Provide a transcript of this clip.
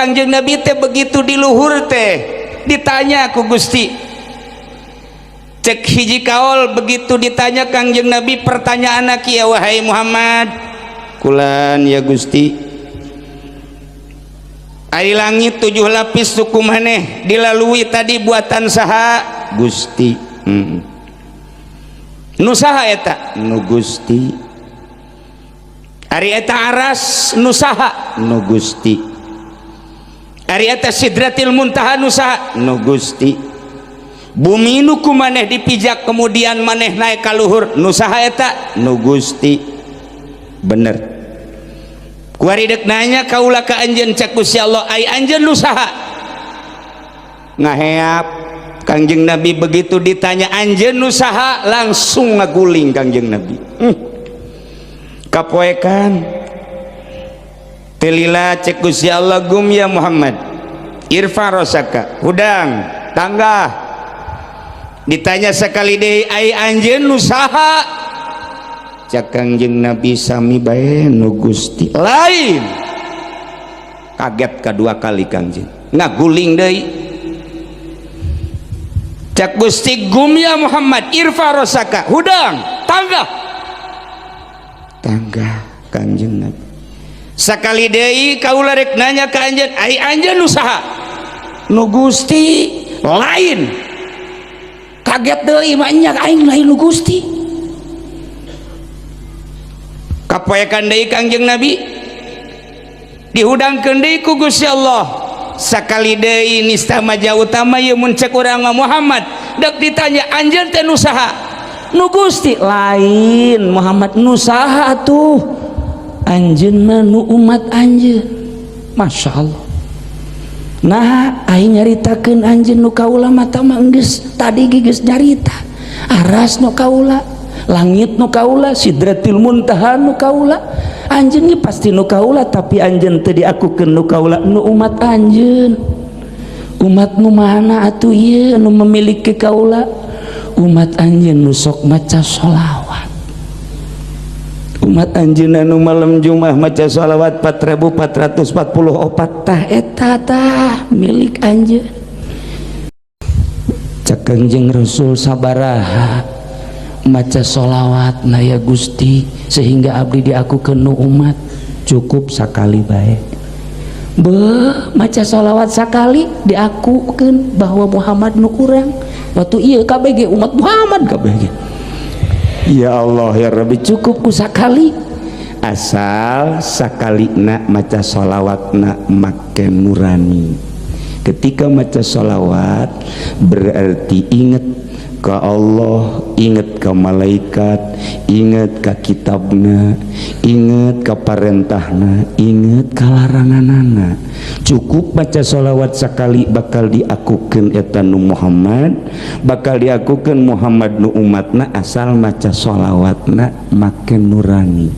Kangjeng Nabi teh begitu di luhur teh ditanya ku Gusti. Cek hiji kaol, begitu ditanya Kangjeng Nabi, pertanyaan kieu, "Wahai Muhammad." "Kulan, ya Gusti." "Ari langit tujuh lapis suku maneh dilalui tadi buatan saha?" "Gusti." "Nu saha eta?" "Nu Gusti." "Ari eta aras nu saha?" "Nu Gusti." "Ari eta Sidratil Muntaha nu saha?" "Nu Gusti." "Bumi nu ku maneh dipijak, kemudian maneh naik ka luhur, nu saha eta?" "Nu Gusti." "Bener. Kuari dek nanya kaula ka anjeun," cek Gusti Allah, "ai anjeun nu saha?" Ngaheap Kangjeng Nabi. Begitu ditanya, "Anjeun nu saha?" langsung ngaguling Kangjeng Nabi. Kapoekan teu lila cek Gusti Allah, "Gum ya Muhammad, irfa rosaka." Hudang, tanggah. Ditanya sekali deui, "Ai anjeun nu saha?" Cek Kangjeng Nabi, "Sami bae, nu Gusti." "Lain." Kaget kedua kali Kangjeng, ngaguling deui. Cek Gusti, "Gum ya Muhammad, irfa rosaka." Hudang, tanggah. Tanggah Kangjeng Nabi. "Sakali deui kaula rek nanya ka anjeun, ai anjeun nu saha?" "Nu Gusti." "Lain." Kaget deui, "Mah aing lain nu Gusti." Kapoekan deui Kangjeng Nabi. Dihudangkeun deui ku Gusti Allah. Sakali deui nista maja utama ieu mun cek urang mah, "Muhammad," dek ditanya, "anjeun teh nu saha?" "Nu Gusti." "Lain, Muhammad. Nu saha atuh?" "Anjeun mah nu umat anjeun." Masya Allah. Nah, aing nyaritakeun anjeun nu kaula mata mah geus tadi geus nyarita aras nu kaula, langit nu kaula, Sidratil Muntaha nu kaula. Anjeun ge pasti nu kaula, tapi anjeun teu diakukeun nu kaula, nu umat anjeun. Umat nu mana atuh ieu nu memiliki kaula? Umat anjeun nu sok maca sholawat, umat anjeun anu malam Jumat maca sholawat 4444. Tah, eta tah milik anjeun. Cek Kangjeng Rasul, "Sabaraha maca sholawat na ya Gusti sehingga abdi diakukeun nu umat?" "Cukup sakali bae." Be, maca sholawat sakali diakukeun bahwa Muhammad nu urang. Waktu iya KBG umat Muhammad KBG. Ya Allah ya Rabbi, cukup ku sakali, asal sakali na maca sholawat na make nurani. Ketika maca sholawat berarti inget ke Allah, inget ke malaikat, inget ke kitabna, inget ke parentahna, inget ke laranganana. Cukup baca sholawat sekali bakal diakukeun eta nu Muhammad, bakal diakukeun Muhammad nu umatna, asal maca sholawatna make nurani.